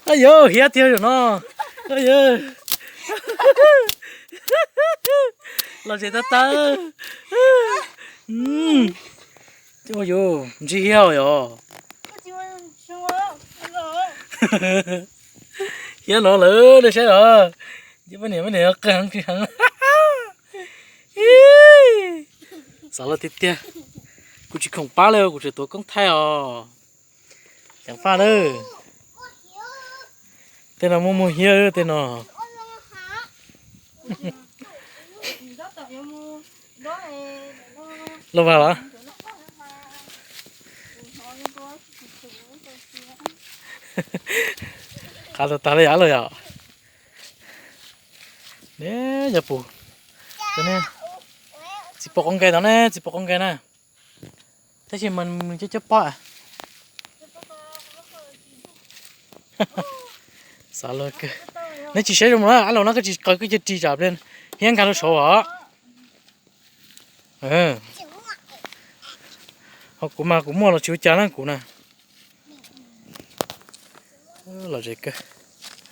Ab yawg, hiab tiag zaum no. Ab yawg, los tsev tag tag. Ua yus ntsib hiab yom. Hiab no lawm nej saib os. Poj niam, poj niam qw heev tsis heev. Xav los tiag tiag. Kuv tsis khoom pab li, kuv tseem tuav koob thaij os. Ceev faj lawm. Tej no muaj muaj hiab tej no. Los vas los? Qab tag tag li av lawm yom. Ne, yog pum, txiv pom qoob nkaus tod ne, txiv pom qoob nkaus na. Tab sis mas nws coob coob pob. Xav los kawg. Neb tsis saib zoo na, ab los no koj tsis qaws koj cia ris tsam pliag hiab nkag rau saud os. Ho kuv mas kuv muaj los tsis ua cas na kuv na. Los ze kawg.